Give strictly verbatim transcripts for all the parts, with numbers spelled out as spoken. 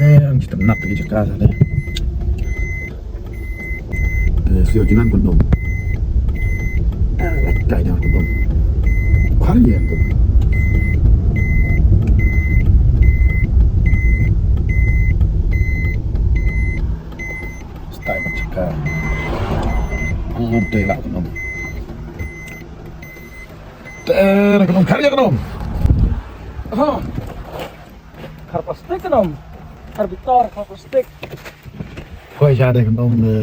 Eh, ang kita nak pergi jaka sana. Eh, sio jinan pun dong. Eh, kai jang pun dong. Kar yang tu. Style macam ka. Ang dei lah khnum. Ter khnum, kar ïa khnum. Oh. Kar plastik khnum. Kar bitor, kar plastik. Poi ja de khnum de.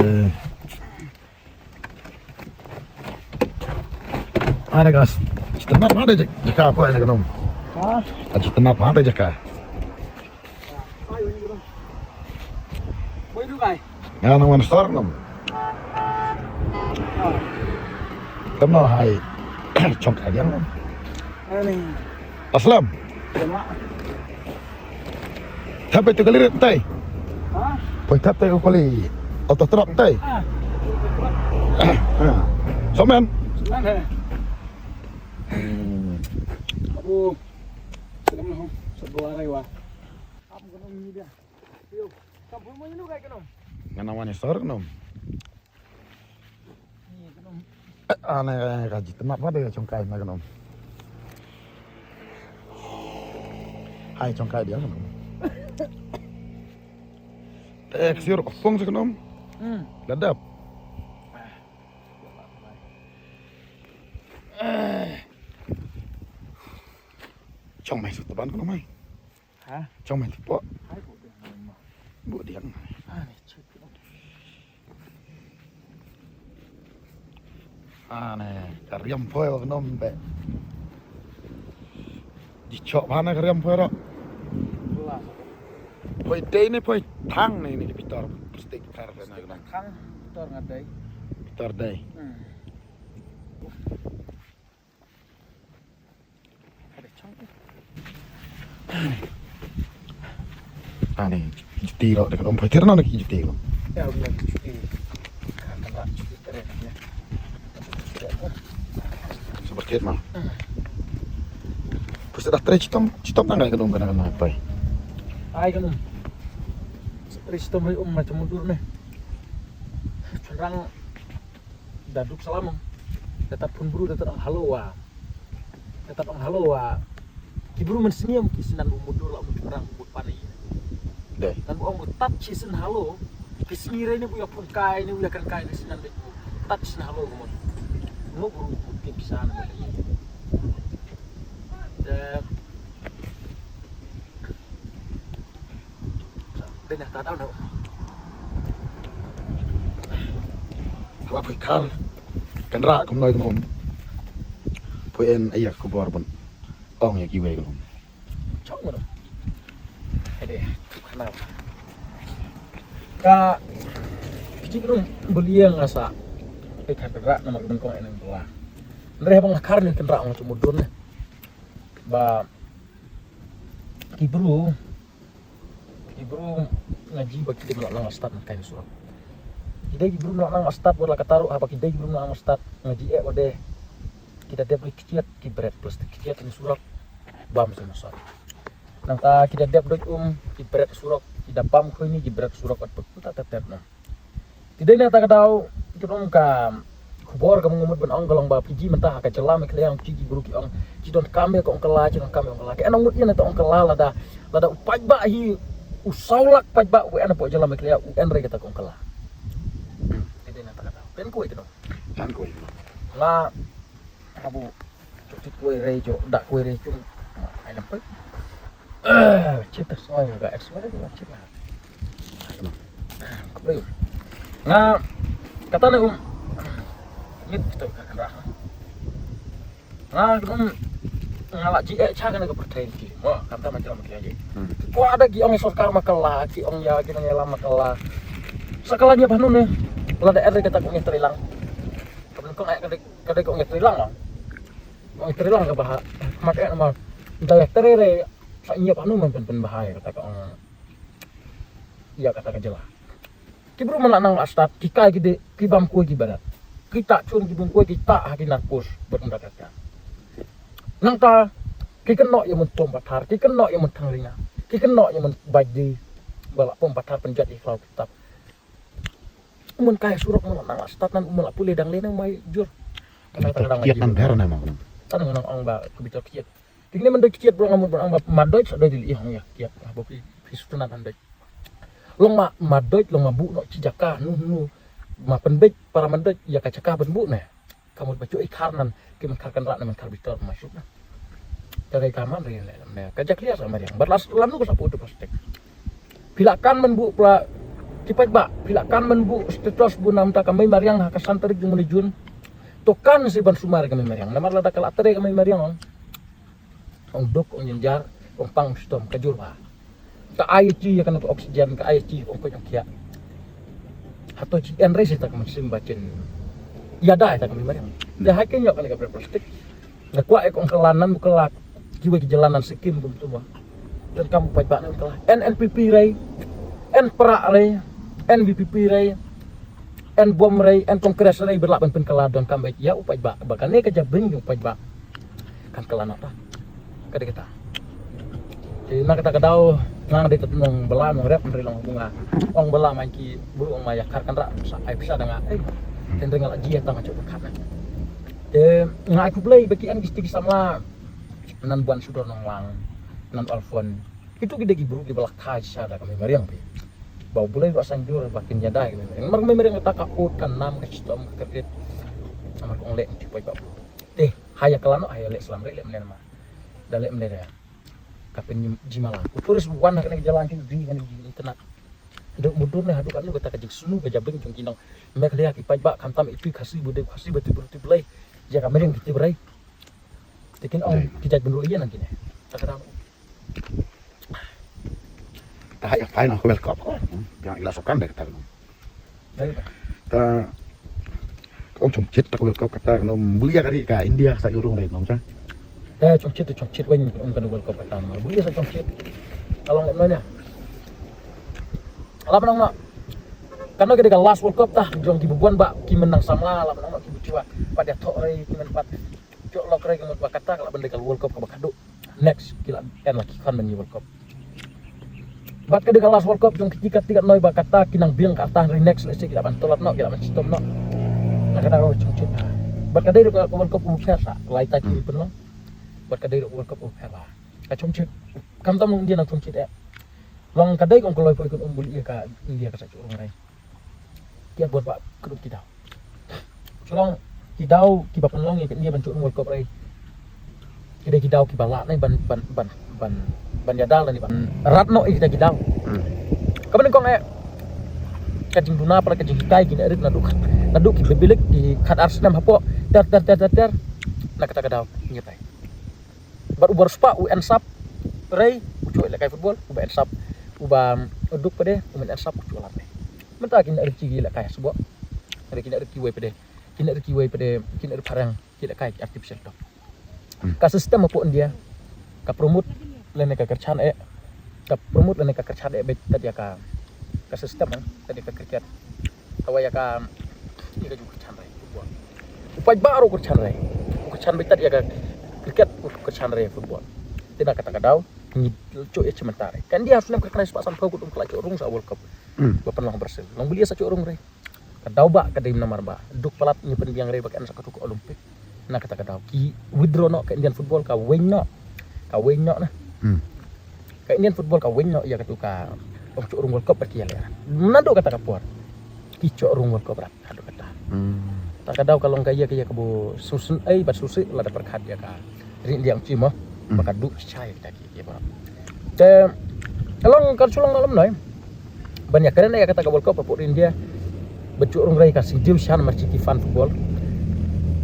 Ada gas. Kita nak ada je. Jaka apa ada khnum? Ha? Kita nak ada jaka. Nga nang wan sor khnum. Tam no hai. Chong ka diang. Aslam. Thap itu kali rit tai. Poi thap tai ko kali. Auto truck tai. Somen. Abu. Sedang no. Sebelah raya. Nga nang wan sor khnum. Ane ka ji tnat ma de chong kai ma khnum. Hai chong kai dia khnum. Te ksiur kosong si khnum. Hmm. Ladap. Chong mai sut ban khnum mai. Ha? Chong mai tipo. Hai bu dia. Bu dia. Ah, ni chut. Ane, ka riam poi wa khnum be. Di chok bana ka riam poi ro. Poi dei ne poi thang ne ni bitor plastik kar na khnum. Thang bitor nga dei. Bitor dei. Hmm. Ani, juti lo, dekat om photir no, dekat juti lo. Ya, udah juti. Kata juti keren ya. Seperti itu mah. Pus dah try chitom, chitom tangga ke dong kena kena apa? Ai kena. Try chitom hai um macam mundur nih. Chunrang da duk salam. Da tad phun bru da tad ong halo wa. Da tad ong halo wa. Ki bru man sniam ki sinan bu mudur la bu chunrang bu pan i. Dei. Nan bu ong bu tad chi sin halo. Ki sni re ni bu ya phun kai ni bu ya kan kai ni sinan dei bu tad sin halo bu. Ngo bru bu tin kisan bu. Dei. Dei na ta daw na. Kaba phi khar. Kan ra kum noi kum. Phi en aya khubor ban ong ïa kiwei kum. Chong mo. Ade, tu khana. Ka kichi kum beliang asa. Phi khar kan ra na ma kum kong en bela. Ndre bang khar ni kan ra ong chumudun ne. Ba ki bru Ki bru nga ji ba ki dei mlak nang stad na kai surok. Ki dei ki bru mlak nang stad wat la kata ruh haba ki dei ki bru mlak nang stad nga ji eh wat dei. Ki da dep ki kiet ki bret plastik ki kiet ni surok. Bam sa na sor. Nangta ki da dep doi um ki bret surok ki da bam khoi ni ki bret surok wat put ta tet tet na. Ti dei na ta ka daw ki ong ka khubor ka mut ban ong ka long ba Fiji mynta ha ka jylla Meghalaya ong Fiji bru ki ong ki don kam ka ong ka la ki don kam ong ka la ka en ong mut ïa na ta ong ka la lada lada u paidbah hi u saw lak paidbah u en hapoh jylla Meghalaya u en re ka ta ong ka la. Ti dei na ta ka daw pen kuai ka dong. Pen kuai. La Abu. Chok ti kuai rei chok da kuai rei chok. Ai lam pek. Chita soi ga es wala ga chita. Kuai. Nga kata ne um. Ngit to ka kan rah. Nga um. Nga la ji eh cha ka ne ka pertai ki. Mo kata ma jam ki aje. Ko ada ki ong sorkar ma kala ki ong ya ki nang ya la ma kala. Sakala nya banu ne. Lada er kata ko ngi trilang. Ka bun ko ngai ka dei ka dei ko ngi trilang. Ong tere lang ka baha. Mat eh nama. Daya tere re sa nyiap anu man pen pen bahai kata ka ong. Ïa kata ka jela. Ki bru man la nang la stad ki kai ki de ki bam kuai ki barat. Ki ta chun ki bun kuai ki ta ha ki narkos ber unda kata. Nang ta ki keno ïa mun tom pathar ki keno ïa mun thang ringa ki keno ïa mun baji. ba la pom pathar pynjot ïa ki khlaw ki tap. Mun kai surok mun nang la start nan mun la pule dang le nang mai jur. Ka nang tang dang mai jur. Kiet nan der na mo. Tang nang ong ba ka bitor kiet. Ti kine man doi kiet bro nga mut bro nga ma doi sa doi dili ong ïa kiet. Ba phi phi sutuna nan doi. Long ma ma doi long ma bu no chi jaka nu nu. Ma pynbeit para man doi ïa ka jaka ban bu ne. Ka mut ba chu i khar nan ki man khar kan rat na man khar bitor ma suk na. Ka rai ka man ri ne. Ka jak liar sa mariang. Bat las lam nu ko sa pu tu plastik. Phi la kan man bu pla ki paidbah, phi la kan man bu status bu namta ka mei mariang ha ka san tarik jong u ni Jun. To kan si ban sumar ka mei mariang. Namar lada ka la trei ka mei mariang ong. Ong duk, ong jynjar, ong pang, ong shitom, ka jur bha. Ka ai chi ïa ka na oxygen, ka ai chi ong koit ong khiah. Hato chi en rei si ta ka mynsiem ba chin ïada ïa ta ka mei mariang. Te hai ken ïoh ka na ka plastik. Nga kwah ïa ka ong ka lanan ka la kiwei ki jyllanan Sikkim kumtu ma. Donkam u paidbah na ong ka la. En N P P rei, en Prah rei, en V P P rei, en Bom rei, en Congress rei, ba lah ban pynkylla donkam beit ïa u paidbah. Ba kane ka jabieng u paidbah kan kylla noh ta. Ka dei kata. Te na kata ka daw nga dei tat nong bala nong rep nong ri long bunga. Ong bala man ki bru ong ma ïa khar kan ra sa ai pisa da nga. Ei, ten ring la ji ta ma chok khat na. Te nga ai khublei ba ki an ki sti ki samla. Nan Buan Sudor Nonglang, nan Alfon. Kitu ki dei ki bru ki ba la kha sha da ka mei mariang phi. Ba u Blei ba san jur ba kin ïada ka mei mariang. Mar ka mei mariang kata ka ut ka nam ka shitom ka kyrkiet. Namar ka ong leh nti poi ba bru. Te ha ïa ka lano ha ïa leh slam rei leh mlei ma. Da leh mlei da. Ka pynjimala. U tourist wan ha kane ka jalan ki dei kane ki internet. Duk mudur ne haduh kane kata ka jingsnu ka jabieng jong ki nong Meghalaya ki paidbah khamtam i tui Khasi bu dei Khasi ba tip Blei. Ïa ka mei mariang ki tip rei. Te kin ong ki jait bynriew ïa nang kine. Ta ka dang. Ta hai final World Cup ko. Yang ila sokan deh kata. Ta ka ong chongchit ta World Cup kata no bulia kari ka India sa urung deh nong cha. Ta chongchit ta chongchit wen ong kan World Cup kata no bulia sa chongchit. Along no nya. Ala nong no. Kano ka dei ka last World Cup ta jong ki bubuan ba ki menang samla ala nong no ki buchwa. Pat ïa thok rei ki men pat. Chok lok rei ka mut ba kata ka la ban dei ka World Cup ka ba khadduh. Next ki la en la ki khon ban ïa World Cup. Bad ka dei ka last World Cup jong ki kat tikat noi ba kata ki nang biang ka atan rei next lehse ki la ban tolat noh ki la ban chitom noh. Na kata ka chongchit. Bad ka dei ka World Cup u pher sa lai ta ki pynlong. Bad ka dei ka World Cup u pher ba. Ka chongchit. Kam tam India na chongchit eh. Long ka dei kong kloi poi kun um bul ïa ka India ka sa churung rei. Ki buat ba krup ki daw. Chulong ki daw ki ba pynlong ïa ka India ban churung World Cup rei. Ki dei ki daw ki ba lah nai ban ban ban ban ban ïa dal ni ban rat no ïa kita ki daw. Ka ban kong eh ka jingduna para ka jinghikai ki na rit na duk na duk ki bebilek ki khat ar snem hapoh ter ter ter ter ter. Na kata ka daw ngi tai. Bad uba riewspah u ensap rei u chuh lehkai football, uba ensap uba duk pade u men ensap u chuh lat rei. Mynta ki na rei ki lehkai sboh. Rei ki na rei kiwei pade, ki na rei kiwei pade, ki na rei phareng ki lehkai artificial turf. Ka system hapoh India ka promote lane ka kyrchan eh ka promote lane ka kyrchan eh beit tat ïa ka ka system eh tat ïa ka cricket. Tawa ïa ka ïa ka ju kyrchan rei football. U paidbah ruh kyrchan rei. U kyrchan beit tat ïa ka cricket u kyrchan rei football. Te na kata ka daw ngi chuh ïa chimanta rei. Kan dia snem ka khnai spah san phew kut um kala chuh rung sa World Cup. Ba pynlong Brazil. Long bilia sa chuh rung rei. Ka daw ba ka dei namar ba duk palat ngi pynbiang rei ba ka en sa ka tu ka Olympic. Na kata ka daw ki withdraw noh ka Indian football ka weng noh. Ka weng noh na. Ka Indian football ka weng noh ïa katu ka ong chuh rung World Cup bad ki ïa leh. Naduh kata ka por ki chuh rung World Cup rat haduh kata. Ta ka daw ka long ka ïa ka ïa ka bu susun ai bad susi la da pyrkhat ïa ka ri India ong chi mo ba ka duh chai ka ki ïa ba. Te ka long ka chulang lom noi. Ban ïa kren ïa kata ka World Cup hapoh India. Ba chuh rung rei ka si diu shan mar chi ki fan football.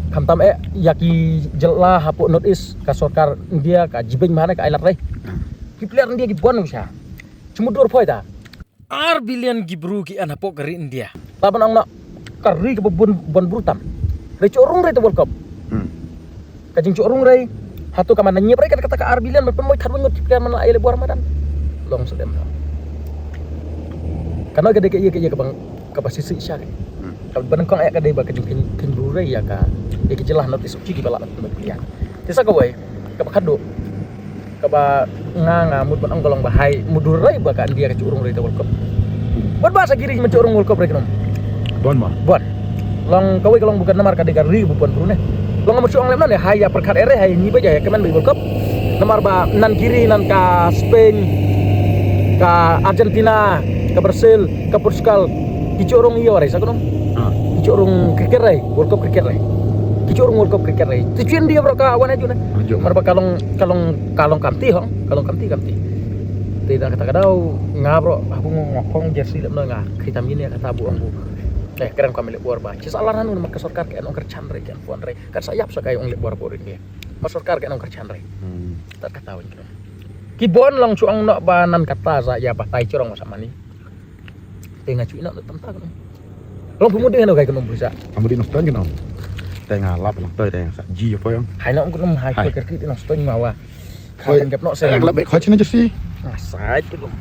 Khamtam eh ïa ki jylla hapoh North East ka sorkar India ka jibeng mane ka ai lat rei. Ki player India ki bon u sha. Chumudur phoi ta. Ar billion ki bru ki an hapoh ka ri India. Ta ban ong na ka ri ka bun bun bru tam. Rei chuh rung rei ta World Cup. Ka jing chuh rung rei hato ka man na ngiap rei kata kata ka ar billion ban pynmoi khat ban ngut ki player man la ai le buar madan. Long sa dem. Kano ka dei ka ïa ka ïa ka bang ka ba sisi sha ka. Ka ban kong ïa ka dei ba ka jing kin kin bru rei ïa ka ïa ka jylla North East ki ba la ban pynmoi player. Te sa ka wei ka ba khadduh. Kaba nga nga mut ban ong ka long ba hai mut dur rai ba ka India ka chuh rung rai te World Cup. Bad ba sa ki ri man chuh rung World Cup rai khnum. Bun ma. Bun. Long kawei ka long bukan namar ka dei ka ri ba bun bru ne. Long mut shu ong lem na ne hai ïa pyrkhat ere hai ngi ba ïa kmen ba World Cup. Namar ba nan ki ri nan ka Spain, ka Argentina, ka Brazil, ka Portugal. Ki chuh rung ïa rai sa khnum. Ah. Ki chuh rung cricket rai, World Cup cricket rai. Ki chuh rung World Cup cricket rai. Te chuh India bro ka wan ha ju ne. Ha ju. Namar ba ka long ka long ka long kamti hong, ka long kamti kamti. Te da kata ka daw nga bro ha bu ngong ngong jersey lem no nga. Kita mini kata bu ong bu. Eh, kren ka milik bor ba. Chi sa lar hanu namar ka sorkar ka ong kyrchan rai, ka ong rai. Kan sa ïap sa ka ong lek bor bor ri. Ma sorkar ka ong kyrchan rai. Hmm. Tat kata wan khnum. Ki bun long chuh ong no ba nan kata sa ïa ba tai churong sa mani. Te nga chuh ina no tam ta khnum. Long phu mut dei hanu kai khnum phu sa. Kamu di noston khnum. Te nga lap lang te te sa ji apa yang. Hai no khnum hai Hai. Ko kerki di noston ma wa. Hoi. Kan gap no se. Lap bek khoi china jersey. Sai khnum.